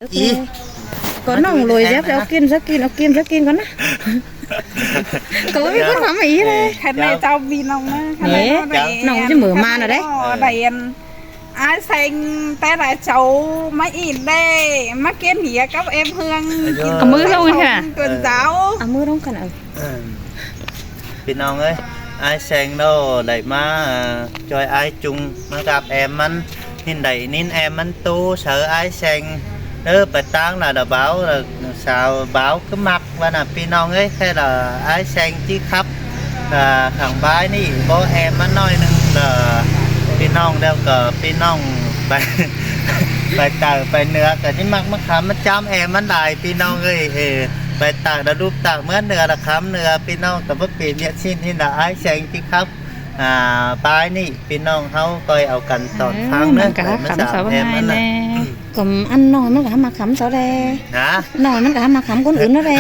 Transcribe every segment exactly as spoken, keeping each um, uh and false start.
Ơ, có nỏng lối dép thì áo kin, áo kin, áo kin, áo kin con á. Có biết con khám mà ý đây. Khăn này cháu vì nỏng á, khăn này nó đen. Nỏng chứ mở màn rồi đấy. Đen. Ai Seng té là cháu má in đây, má kiên hía các em Hương. Ơ, kin áo mưa không hả? Tuần giáo. Áo mưa không cần ở. ພີ່ນ້ອງເອີຍ ອ້າຍແຊງເນາະ ໄດ້ມາ ເອີ ຈອຍອ້າຍຈຸງ ມາກັບແອມມັນ ເຫັນໄດ້ຍິນແອມມັນໂຕເສີ ອ້າຍແຊງເດີ ໄປຕ່າງລະດາບາວ ສາວບາວຄືມັກວ່ານະ ພີ່ນ້ອງເອີຍ ແຄ່ລະ ອ້າຍແຊງຈິຂັບ ເອີ ຂ້າງບາຍນີ້ ບໍ່ແອມມັນໜ້ອຍໜຶ່ງລະ ພີ່ນ້ອງ ແລ້ວກໍພີ່ນ້ອງໄປ ໄປໃຕ້ໄປເໜືອກໍຊິມັກມາຂັບ ມັນຈຳແອມມັນໄດ້ ພີ່ນ້ອງເອີຍ ເອີ ໄປຕ່າງລະດູກຕ່າງເມືອງເໜືອລະຄຳເໜືອ ພີ່ນ້ອງກໍບໍ່ເປັນວຽກຊິ້ນນີ້ນະ ອ້າຍແຊງຕິຄັບ ອ່າ ປາຍນີ້ ພີ່ນ້ອງເຮົາຄ່ອຍເອົາກັນຕອນຟັງເນາະ ມັນກໍຮັກຄຳສາວວ່າງ່າຍແນ່ ກໍອັນນ້ອງມັນກໍຮັກມາຄຳສາວແດ່ ຮະ ນ້ອງມັນກໍຮັກມາຄຳຄົນອື່ນເນາະແດ່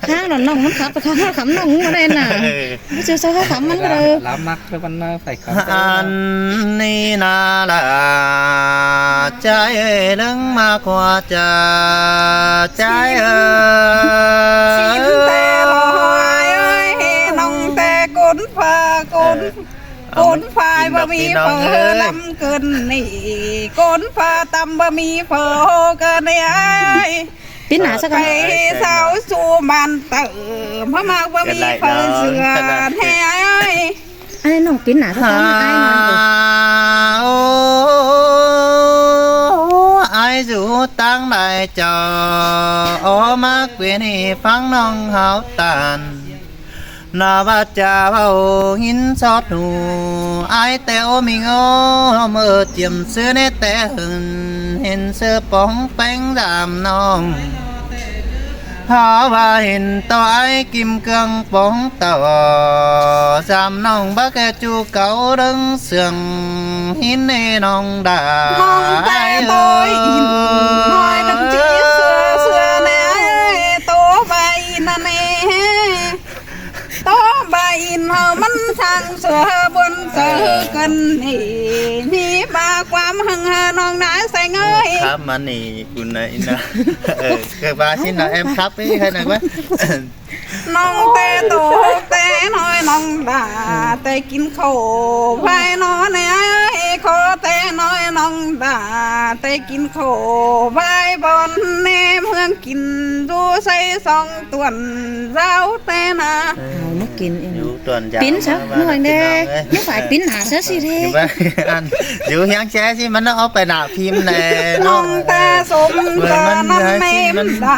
ທາງນັ້ນນ້ອງມັນຂັບໄປຄຳ ເຮົາຄຳນ້ອງບໍ່ໄດ້ນະ ເອີ ບໍ່ເຊື່ອເຮົາຄຳມັນກໍເລີຍ ລາວມັກ อันนี้นาละ ใจเลิงมาขวาจะ ใจเอ่ย สินแต่หน่อยเอ้ย น้องแต่ก้นฟ้าก้น เออ ก้นฟ้าบ่มีเผลอล้ำเกินนี่ ก้นฟ้าต่ำบ่มีเผลอเกินนี่ไอ้ ปิ้นหนาสักก่อน ไปสาวสู่บ้านเติมพระมากบ่มีเผลอเสือแท้ไอ้ อันนี้น้องปิ้นหนาสักก่อน อ้ายน้องอยู่ โอ้ อ้ายอยู่ตังใดเจ้า ออกมาเกวียนให้ฟังน้องเฮาตัน นาว่าจะเว้าหินสอดหู อ้ายแต่โอมิงโอ เมื่อเจียมซื้อในแต่หึน เห็นเสื้อปองแปงดำน้อง เพราะว่าเห็นต่อไอ้กิมเกืองปองต่อ สามน้องบักแกจูเก่าเริงเสื่อง หินในน้องดา น้องแต่โตอินน้อยดังจีเสือเสือแน่ โตใบนั่นเอง โตใบอินเฮามันสร้างเสือบนเสือกันนี่ มีมาความหังหาน้องนายแสงเอ้ย ครับมานี่ คุณนายนะ เออ คือว่าสินะ แอมครับ นี่ใครหน่อยวะ น้องแต่โตแต่น้อยน้องดา แต่กินข้าวไผ่นอนไอ้ขอแต่น้อยน้องดา แต่กินข้าวไผ่บอนแน่เมืองกินดูใส่สองต่วนเจ้าแต่นา เอามากินเอง ปิ้นซะ หน่อยแน่ ยังฝ่ายปิ้นหนาซะสิเด้ อยู่เฮียงแจ้สิ มันเอาไปหนาพิมพ์แน่ น้องแต่สมเจอน้ำเมมดา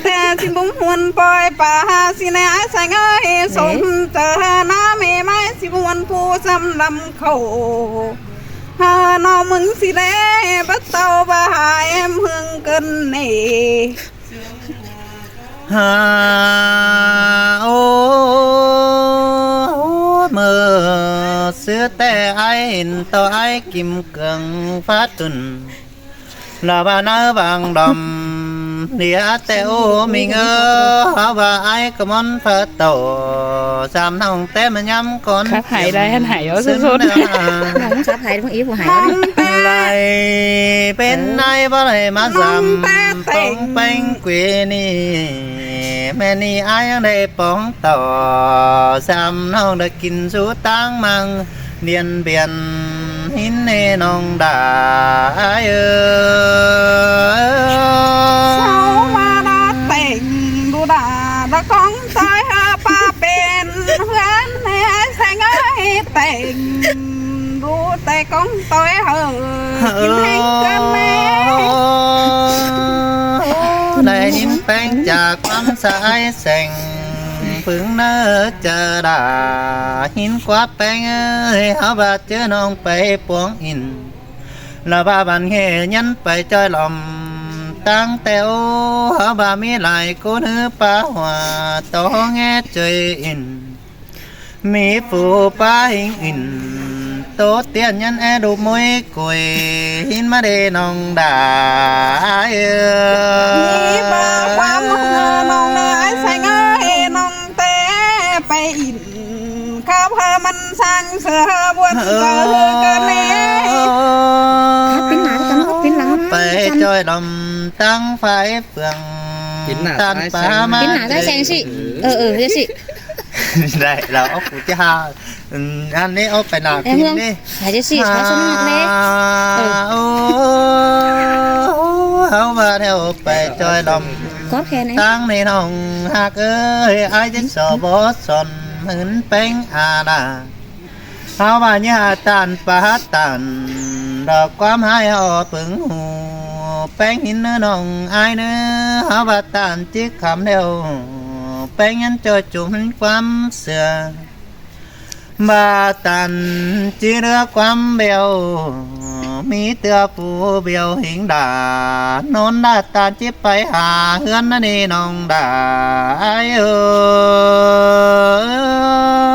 แต่สิบุ้มหวนปล่อยป่าสิแน่ไอ้แสงเอ้ย สมเจอน้ำเมไม้สิบวนผู้ซ้ำลำเขา หาน้องมึงสิแน่บัดเต้าบ่หายเมืองเกินเน่ หาโอ เมื่อซื้อแต่ไอ้เห็นต่อไอ้กิมเกืองฟ้าตุน ละว่าเนื้อบางดอม เดียแต่โอมิงเออ ว่าไอ้กะมอนฟ้าโต สามน้องแต่มันย้ำก่อน ครับ หายได้ หันหายเอา ซึ่ง สดๆ นะ น้องสับหาย พวกอีฟหาย ไหลเป็นไอ้บ่ไหลมาซ้ำ ต้องแป้งเกวนี่ แม่นี่อ้ายยังได้ปองต่อ สามน้องได้กินสู่ตังมัง เดียนเบียนหินเนน้องดาเอ้ย เศร้ามาดาแต่งดูดาละของตายหาป้าเป็นเพื่อนแม่แสงเอ้ยแต่งดูแต่ของตอยเฮอกินแห้งกันแม่ ได้ยินแป้งจากความสายแสง ฝึงเนอจะด่าหินกว่าแป้งเอ้ย เฮาบาดเจอน้องไปปวงอิน ละบาบันเฮยันไปจอยหลอม ตั้งแต่โอ เฮาบามีหลายกูเนื้อปลาหัว ต่อแง่เจยอิน มีฝูปลาหิงอิน โตเตียนยันแอดูมวยกุย หินมาเดน้องดาเอ้ย มีบาความเฮอน้องนายแสงเอ้ย น้องแต่ไปอิน ข้าพามันสร้างเสือบวนเสือกันแน่ ปิ้นหนากัน ปิ้นหลัง ไปจอย ꞌlum ꞌtáng phái phường. Tản pá ꞌmá. Pên nả ꞌtáng seng ꞌsị. Ờ, ờ, ꞌdệt ꞌsị. Đảy, lỏ ók phủ ꞌchí ha. Ăn ꞌnị ók pay nả phim ꞌnị. Hả, ꞌdệt ꞌsị, hả, sông ꞌnị. Ơ. Ơ, ꞌháu ꞌva ꞌnẹo pay ꞌchoi ꞌlum. Tóp khen ꞌnị. ꞌTáng ꞌnị ꞌnọng ꞌhặc ơi, ải ꞌchí so bók son ꞌhướn ꞌpéng a đa. ꞌHáu ꞌva ꞌnhá tản pá tản, đỏ ꞌquám ꞌhại ꞌhó pưng hủ, ꞌpéng ꞌhịn ꞌnớ ꞌnọng ải ꞌnớ, ꞌháu ꞌva tản ꞌchí khắm ꞌlẹo, ꞌpéng ꞌnhắn ꞌchọ chum ꞌquám sia. ꞌVa tản ꞌchí ꞌlứa ꞌquám bẻo, ꞌmí ꞌtưa phủ bẻo ꞌhính đa, ꞌnón đa tản ꞌchí pay ha ꞌhướn ꞌnớ ꞌnị ꞌnọng đa ải ơ.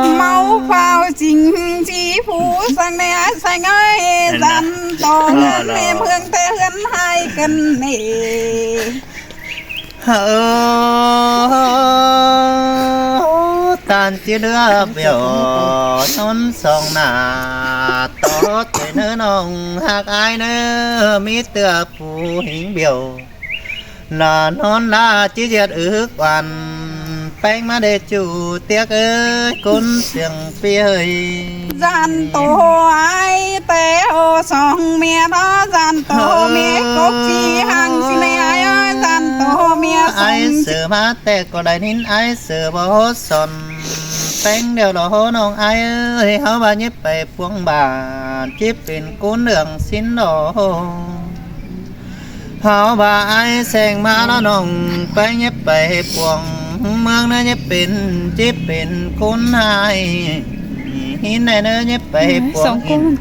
ꞌMáu phao chính ꞌchí phủ săng ꞌnẹ săng ơi, dăn tô ꞌhướn ꞌnị ꞌmướng té ꞌhướn ꞌhại căn ꞌnị. Ơ, tản ꞌchí ꞌlứa bẻo, ꞌnón song nả, tó ꞌtẹ ꞌnớ ꞌnọng ꞌhặc ải ꞌnớ, ꞌmí ꞌtưa phủ ꞌhính bẻo. Lỏ ꞌnón đa ꞌchí ꞌdệt ước oan, ꞌpéng ꞌmá đảy ꞌchu ꞌtiếc ơi, ꞌcốn siêng ꞌpi ơi. Dăn tô ải té ꞌhó song ꞌmía ꞌnớ, dăn tô ꞌmía cốc ꞌchí hăng ꞌsịn ꞌnị ải ơi, dăn tô ꞌmía song. Ải ꞌsự ꞌmá ꞌtẹ ꞌcọ đảy ꞌhịn ải ꞌsự bók son. ꞌPéng ꞌlẹo lỏ ꞌnọng ải ơi, ꞌháu ꞌva ꞌnhá pay phuông bản, ꞌchí pên ꞌcốn ꞌlương ꞌsịn lỏ. ꞌHáu ꞌva ải seng ꞌmá lỏ ꞌnọng, ꞌpéng ꞌnhá pay phuông ꞌmướng ꞌnớ ꞌnhá pên, ꞌchí pên ꞌcốn ꞌhại. ꞌHịn ꞌnị ꞌnớ ꞌnhá pay phuông ꞌhịn.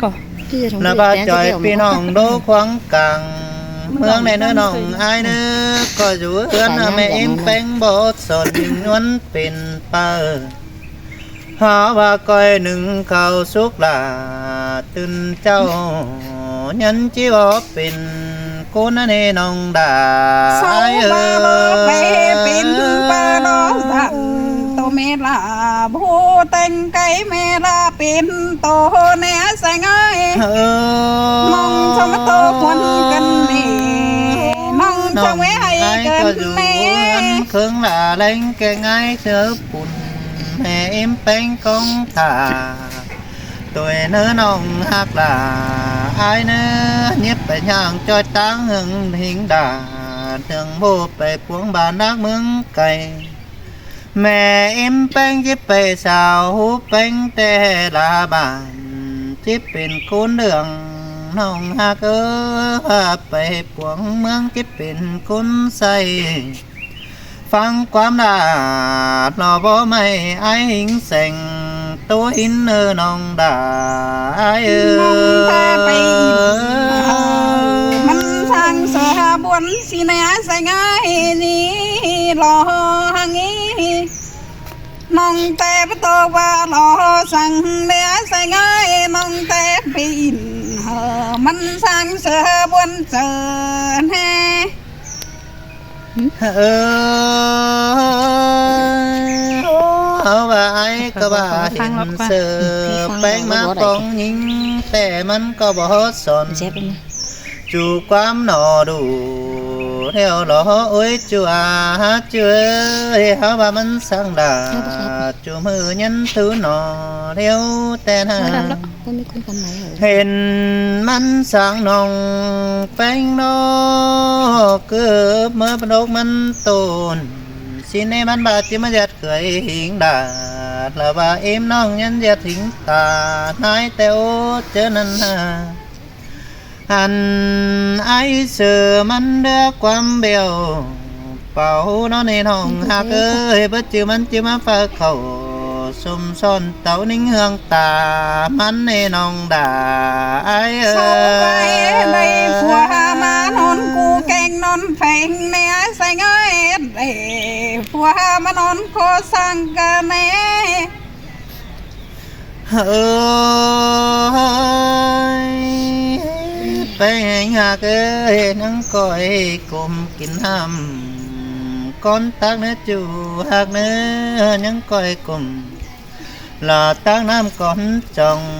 Lỏ ꞌva ꞌchoi ꞌpi ꞌnọng đu khuang cang ꞌmướng ꞌnị ꞌnớ ꞌnọng ải ꞌnớ, ꞌcọ dú ꞌhướn ꞌmẹ ím ꞌpéng bók son ꞌnhắng ꞌnhuốn pên ꞌpá. ꞌHáu ꞌva ꞌcoi ꞌnưng khảu súc lả tứn ꞌchạu, ꞌnhắng ꞌchí bók pên ꞌcốn ꞌnớ ꞌnọng đa ải ơ. Pên ꞌpá ꞌnớ dăn tô ꞌmẹ lả bú têng cay ꞌmẹ lả pên tô ꞌnị seng ơi. Ơ. ꞌNọng song tô khuôn căn ꞌnị, ꞌnọng song ꞌmẹ ꞌhại căn ꞌnị. Khương lả ꞌlẹng keng ải ꞌsớ pun, ꞌmẹ ím ꞌpéng ꞌcóng thả. Tui ꞌnớ ꞌnọng ꞌhặc lả ải ꞌnớ, ꞌnhá pay ꞌnhắng ꞌchoi ꞌtáng ꞌhướng ꞌhính đa, ꞌnhắng báu pay phuông bản ꞌnắc ꞌmướng cay. ꞌMẹ ím ꞌpéng ꞌchí pay sao hú ꞌpéng té lả bản, ꞌchí pên ꞌcốn ꞌlương ꞌnọng ꞌhặc ơ, pay phuông ꞌmướng ꞌchí pên ꞌcốn say. Phắng ꞌquám đa lỏ bók ꞌmạy ải ꞌhính seng, tô ꞌhịn ꞌnớ ꞌnọng đa ải ơ. ꞌNọng té pay ꞌnhắng, ơ, ꞌmắn săng ꞌsớ ꞌbuôn ꞌsịn ꞌnị seng ơi, ꞌnị lỏ hăng ꞌnị. ꞌNọng té báu tô ꞌva lỏ săng ꞌnị seng ơi, ꞌnọng té pay ꞌnhắng, ơ, ꞌmắn săng ꞌsớ ꞌbuôn ꞌsớ ꞌnị. Ơ, ꞌháu ꞌva ải ꞌcọ ꞌva hên ꞌsớ ꞌpéng ꞌmá ꞌcóng ꞌnhính, ꞌtẹ ꞌmắn ꞌcọ bók son. ꞌChu ꞌquám ꞌnọ đu ꞌlẹo lỏ ối ꞌchu a hák ꞌchu ơi, ꞌháu ꞌva ꞌmắn săng đa ꞌchu ꞌmự ꞌnhắng thứ ꞌnọ ꞌlẹo ꞌtẹ ꞌna. Hên ꞌmắn săng ꞌnọng ꞌpéng ꞌnọ cứ ꞌmá ꞌpá đốc ꞌmắn tôn. ꞌSịn ꞌnị ꞌmắn ꞌva ꞌchí ꞌmá ꞌdệt khửa ꞌhính đa, lỏ ꞌva ím ꞌnọng ꞌnhắng ꞌdệt ꞌhính ta ꞌnái ꞌtẹ út ꞌchớ ꞌnặn ꞌna. Ăn ải ꞌsớ ꞌmắn ꞌlứa ꞌquám bẻo páo ꞌnọ ꞌnị ꞌnọng ꞌhặc ơi, báu ꞌchư ꞌmắn ꞌchư ꞌmá pha khảu sôm son táo ꞌnhính ꞌhướng ta ꞌmắn ꞌnị ꞌnọng đa ải ơi. Sau ꞌva đảy phua ꞌmá ꞌnón cu keng ꞌnón pheng ꞌnị ải seng ơi, đảy phua ꞌmá ꞌnón khô sang ca ꞌnị. Ơ, ơi, ꞌpéng ꞌhặc ơi, ꞌnhắng ꞌcoi ꞌcum kin ꞌnặm. Cón tắc ꞌnớ ꞌchu ꞌhặc ꞌnớ, ꞌnhắng ꞌcoi ꞌcum. Lỏ tắc ꞌnặm cón chong,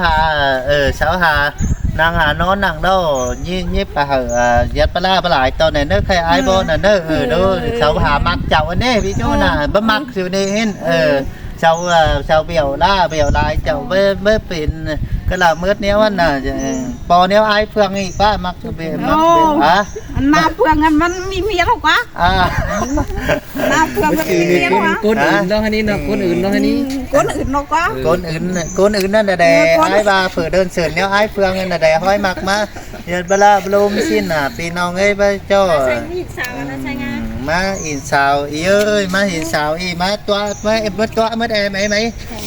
hả, ờ, sau hả, năng hả nó năng đâu, nhí, nhí bà hở, à, giật bà la bà lại tàu này nó khai ai bố nè, nó, ờ, đó, sau hả mặc chậu anh ấy, ví dụ là, bà mặc sự này hên, ờ, sau, à, sau biểu la, biểu lại chậu, bế, bế pin, cái là mướt néo anh nè, ờ, bò néo ai phương ý, bà mặc sự biểu, mặc biểu, hả? มันมาเพื่องกัน มันมีเมียแล้วกว่า อ่า มาเพื่องกัน มันมีเมียแล้วกว่า คนอื่นเนาะอันนี้เนาะ คนอื่นเนาะอันนี้ อืม คนอื่นเนาะกว่า คนอื่น คนอื่นนั่นแหละ เออ คน ไอ้ว่าเผื่อเดินเสิร์นเนี่ย ไอ้เฟืองนั่นแหละ ห้อยมักมา เดี๋ยวเวลาลมสิ้นน่ะ พี่น้องเอ้ย พระเจ้า ใส่ผู้หญิงสาวนะ ใช่ไง อืม มาอินสาวอีเอ้ย มาอินสาวอี มาตัว มา มาตัว มาแอมไหมไหม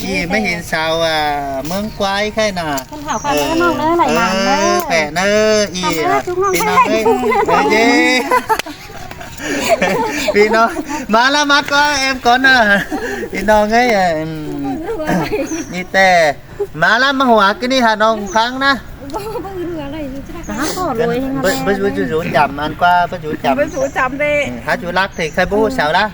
อี มาเห็นสาว อ่า เมืองควายแค่น่ะ คนขาวๆ เออ ข้างนอกเนอะ ไหลหวานเนอะ เออ แปะเนอะ อี ทำเนอะ อ่ะ ทุกห้อง พี่น้องเอ้ย ทุกห้อง เออ เย้ พี่น้อง มาแล้ว มาก่อน แอมก่อนนะ พี่น้องเอ้ย อืม นี่แต่ มาแล้ว มาหัวกินนี่หาน้องพังนะ บ่ บ่รู้อะไรอยู่จ้ะ หาพ่อรวย เบิ่ง เบิ่ง เบิ่ง เบิ่ง เบิ่ง จำอันกว่า เบิ่ง จำ เบิ่ง จำเด้ อืม หาจุลัก เทใครบู้สาวละ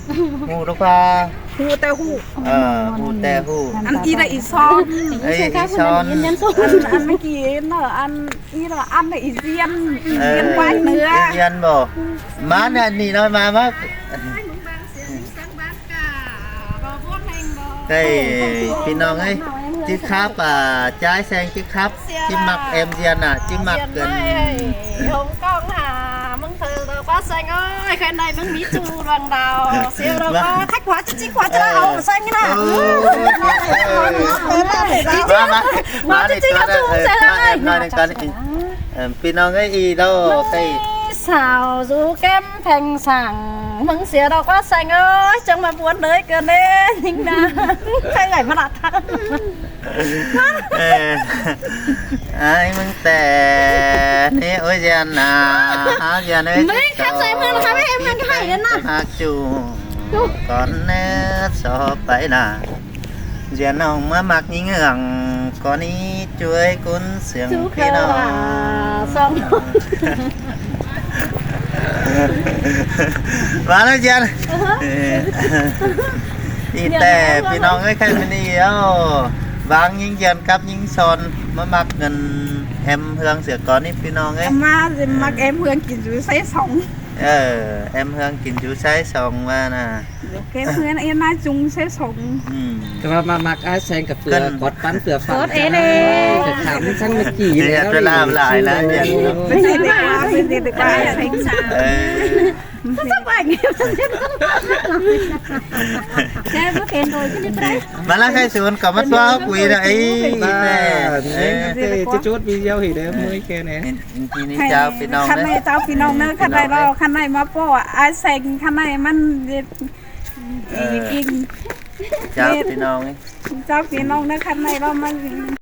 ꞌHụ ꞌlụk ꞌva. ꞌHụ ꞌtẹ ꞌhụ. Ờ, ꞌhụ ꞌtẹ ꞌhụ. Ăn ꞌí đa ꞌí son. Ê, ꞌí son. Ăn, ăn ꞌmự ꞌki ꞌnớ, ăn ꞌí đa ăn đa ꞌí Diên, ꞌí Diên quái nưa. ꞌÍ Diên báu. ꞌMá ꞌnị ꞌnị ꞌnọi ꞌmá ꞌmá. Ê, ꞌpi ꞌnọng ơi, ꞌchí khắp à, ꞌchái Seng ꞌchí khắp, ꞌchí ꞌmặc em Diên à, ꞌchí ꞌmặc Diên ꞌcợn. Ơi, Hồng Kông hả, ꞌmứng thơ đâu ꞌquá Seng ơi, khăn ꞌnị ꞌmứng ꞌmí ꞌchu đuang đao, sia đâu ꞌquá, thách ꞌquá, ꞌchí ꞌchí ꞌquá, ꞌchí đao Seng ꞌnị. Má, má, má, ꞌchí ꞌchí ꞌchí ꞌchí ꞌchí Seng ơi. Nói đến con, ê, pi nong ơi, ꞌi đâu, ꞌtẹ. ꞌMí sáo dú kém pheng sảng, ꞌmứng sia đao ꞌquá Seng ơi, chắng ꞌmá buôn đới ꞌcọ ꞌnê, ꞌnhính ꞌna. Khai ngảy ꞌmá đa thăng. Ê, ai, ꞌmứng ꞌtẹ, ꞌnị, ôi, Diên à, háo Diên ơi, ꞌmí khắp dạy ꞌmứng, khắp em ꞌmứng khai đến ꞌnạ. Háo ꞌchu, con ꞌnê so pay ꞌnạ. Diên ꞌnọng ꞌmá ꞌmặc ꞌnhính ꞌhướng, con ꞌnị chuối cún sương ꞌpi nong. Song. Má ꞌnớ Diên. Ê. ꞌI ꞌtẹ, pi nong ơi, khai ꞌmá ꞌnị ꞌo. ꞌVáng ꞌnhính Diên cắp ꞌnhính son, ꞌmá ꞌmặc ꞌcợn em ꞌhướng sia con ꞌnị pi nong ơi. ꞌMá ꞌdệt ꞌmặc em ꞌhướng kin dú ꞌsáy song. Ơ, em ꞌhướng kin dú ꞌsáy song ꞌva ꞌnạ. Kém ꞌhướng ꞌi ꞌnạ chung ꞌsáy song. Ừ. ꞌCọ ꞌva ꞌmá ꞌmặc ai Seng ꞌcọ ꞌpưa, ꞌcọt ꞌpắn ꞌpưa ꞌphắng. ꞌCọt ê đê. ꞌCọ khắm săng ꞌmá ꞌki. Ê, ꞌpưa ꞌlạ ꞌlạ ꞌnạ, Diên. Ê. Sắp bánh. Má ꞌlạ khai sun ꞌcọ ꞌmá ꞌtố quí ꞌnạ, ê. Ê. Ê, ꞌchí chốt video hỉ đé ꞌmới ꞌkẹ ꞌnê. Ê, ê, ê, chào pi nong. Khăn ꞌnị chào pi nong ꞌnớ, khăn ꞌnị ꞌlo, khăn ꞌnị ꞌmá ꞌpọ ai Seng, khăn ꞌnị ꞌmắn ꞌdệt. Ê. Chào pi nong ơi. Chào pi nong ꞌnớ, khăn ꞌnị ꞌlo ꞌmắn